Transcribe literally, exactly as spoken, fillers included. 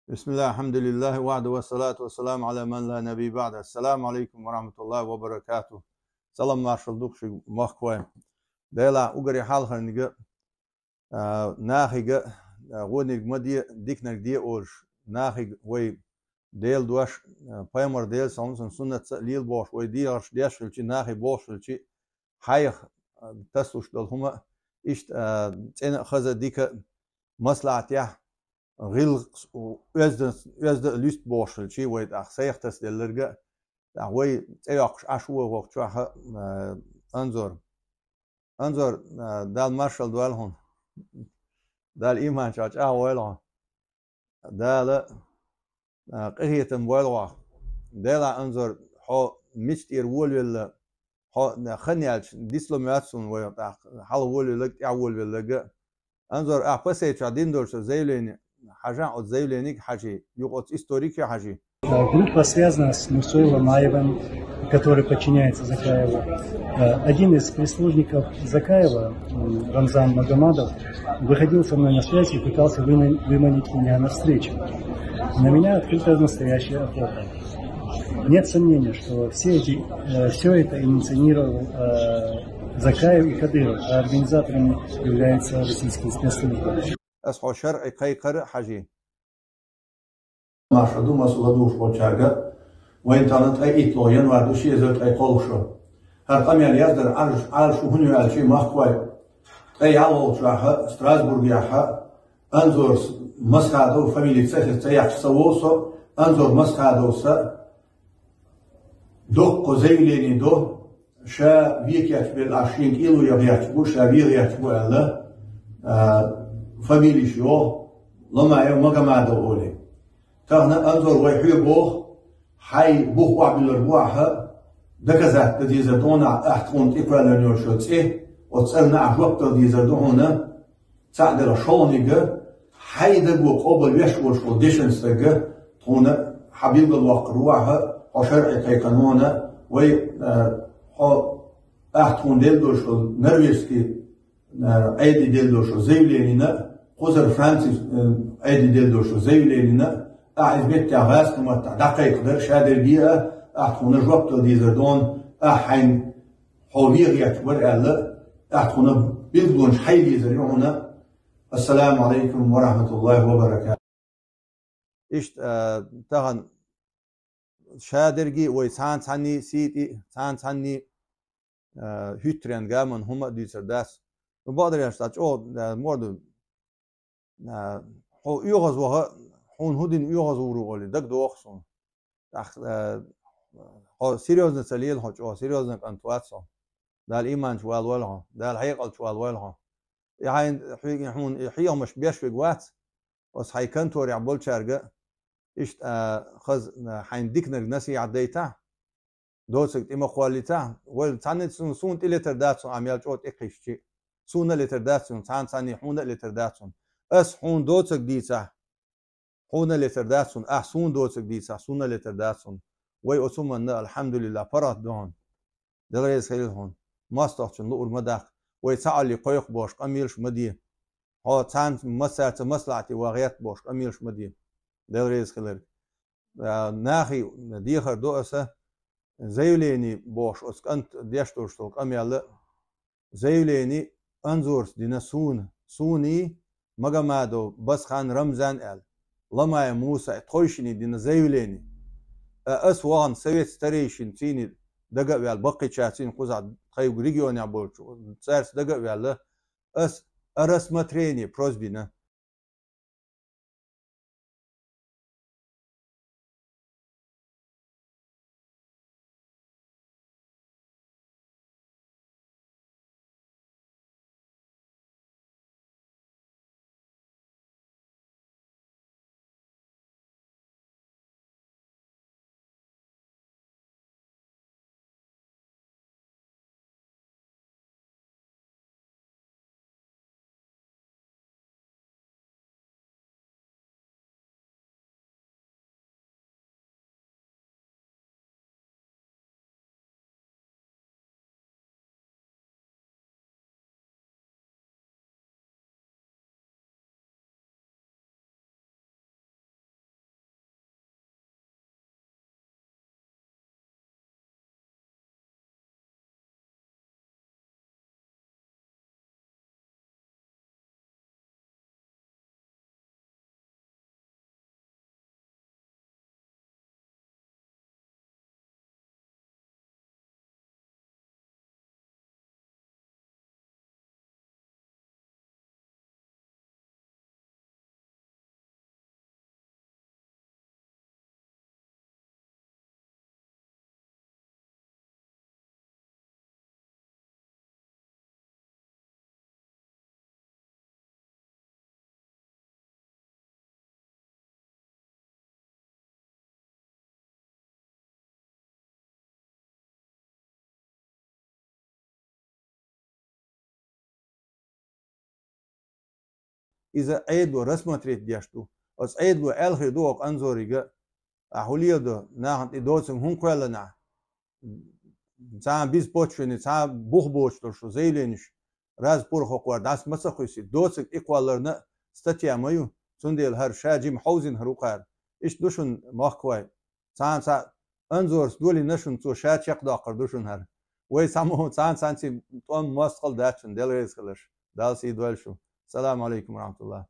بسم الله، الحمد لله وحده، والصلاة والسلام على من لا نبي بعده. السلام عليكم ورحمة الله وبركاته. Салам маршал ду шуьга, махкой. Делахь уггаре хьалхарниг а, нахага, а, вониг ма де, диканиг де олуш, нахага вай Делан дош, а, пайхамар Делан салам-маршалла, суннатца а лела бохуш, вай дехарш деш хилча, нахе бохуш хилча, хьайх, а, тасалуш долу хӀума а, иштта, а, цӀена а, хаза а, дика а, маслахьатехь, гӀиллакх, оьзда, оьзда а луьста бохуш хилча, вай тӀаккха сайх тасаделларг а, тӀаккха вай цӀе йоккхуш Ӏаш ву вай хӀокху чохь а, а, Анзор. Анзор, а, Дала маршалла дойла хьуна. Дала иман чохь чӀагӀвойла хьо. Дала, а, къинхетам бойла хьох. Делахь, Анзор, хьо мича тӀера волавелла, хьо, а, хан яьлча, дицло моьтту суна вай тӀаккха, хьалха волавелларг, тӀаьхьа волавелларг а. Анзор, ахь пасейчохь дина долчу заявлени хьажахь, оцу заявленига хьажий, юха оцу историкига хьажий. Э, группа связана с Мусой Ломаевым, который подчиняется Закаеву. Э, один из прислужников Закаева, м, Рамзан Магомадов, выходил со мной на связь и пытался выман-, выманить меня на встречу. На меня открыта настоящая охота. Нет сомнения, что все эти, э, всё это инициировал, э, Закаев и Кадыров, а организаторами являются российские спецслужбы. Ас хьо шарӀе кхайкхар а хьажий. Марша ду, масала душ болчаьрга, вайн тана ткъе итталгӀа январь ду, ши эзар ткъе кхоалгӀа шо. ХӀара къамел яздар Ӏалаш, Ӏалаш ву хӀунда аьлча, махкой, ткъе ялхолгӀачохь Страсбургехь Анзор Масхадов, фамили ца хеза, ца яхча ца вов со, Анзор Масхадов са, доккха заявлени до, ша векхеташ белла, аш шен кӀело яхеташ бу, ша вехеташ бу аьлла, а, фамилиш йоху, Ломаев Магомадов олий. Тахана, Анзор, вай хьоьга боху, хьайн бух охьабуьллур бу ахьа, доказать дан дезар ду хьуна ахь тхуна тӀекхоьллина йолчу цӀе, оцу цӀарна ахь жоп дала дезар ду хьуна, цхьаъ дара шолгӀаниг, хьайн даго къобал веш волуш волу дешан стаг, тхуна хьан билгалвоккхур ву ахьа, хьо шарӀе кхайкхина хьуна, вай, а, хьо, ахь тхуна делла долуш волу норвежский, а, Ӏеди делла долуш волу заявленина, кхузара Франци, а, Ӏеди делла долуш волу заявленина, ахь иза меттехь гӀазкхийн маттахь дӀакхайкхадара, ша дерриге а, ахь тхуна жоп дала дезар ду хьуна, ахь хьайн хьо вехеташ вара аьлла, ахь тхуна билгалонаш хьайла дезар ю хьуна. Ассаламу Ӏалайкум ва рахьматуллахӀи ва баракатухӀ. Иштта, а, тахана ша дерриге а вай цхьана цхьанний, сий тӀе а цхьана цхьанний, а, хӀуьттаренна гаманна хӀума а дуьйцур дац. Ну, бакъдерг аьлча, цхьа чӀогӀа, а, мордан, а, хьо оьгӀаз ваха, хьуна хӀун дина оьгӀаз вур ву олий, дагадогӀу суна. ТӀаккха, а, хьо серьёзно ца лела хьо чӀогӀа, серьёзно кӀант вац хьо. Дала иманчу валавойла хьо, Дала хьекъалчу валавойла хьо. И хьайн, хьуьнга, хьуна и хьехамаш беш верг вац, оцу хьайн конторехь болчаьрга иштта, а, хаза, а, хьайн диканиг насихьат дайтахь, доцург тӀе ма кхоллийтахь, вай цхьанна а суна, суна тӀе летар дац хьуна, ахь мел чӀогӀа тӀекхиъча а, суна а летар дац хьуна, цхьана цхьанний хьуна а летар дац хьуна. Ас хьуна доцург дийцахь, хьуна а летар дац хьуна, ахь суна доцург дийцахь, суна а летар дац хьуна. Вай оцу хӀуманна, алхьамдулиллахӀ, паргӀат ду хьуна. Дела реза хилла хьуна. МостагӀчун луург ма даккха. Вай цхьаъ олий кхойкху бохуш къамелаш ма де. Хьо цхьана массаьрца маслахьате ван гӀерта бохуш къамелаш ма де. Дела реза хиларг. А, нахе дехар до аса, заявлени бохуш оцу кӀанта деш долуш долу къамел а, заявлени Анзорца дина суна, суний, Магомадов Басхан Рамзан аьлла, Ломаев Муса, тхойшиний дина заявлени. А ас вахана совет старейшин цийний дага а ваьлла, баккхийчаьрца цийна кхузахь тхайн регионехь болчу цаьрца дага а ваьлла, ас о рассмотрении просьба дина. Иза Ӏедало рассмотреть деш ду. Оцу Ӏедало аьлла хир ду оха Анзорига, ахьа хӀун леладо, нахана тӀе доцург хӀунда кхоьллина ахь? Цхьа бизпочвенный, цхьа бух боцуш долуш заявленеш, раз пороховой дӀаса ма ца кхуьссий, доцург тӀекхолларна а статья ма ю, цундела хӀара ша жима хьовзина хӀара ву кхара. Иштта ду шуна махкахой. Цхьана цхьа Анзорс долийна шуна, цо ша чекхдоккхур ду шуна хӀара. Вай цхьаммо цхьана цхьаьнций тӀом мостагӀалла дац шуна, Дела реза хиларш. Далла сий дойла шу. Салам алейкум ва рахматуллах.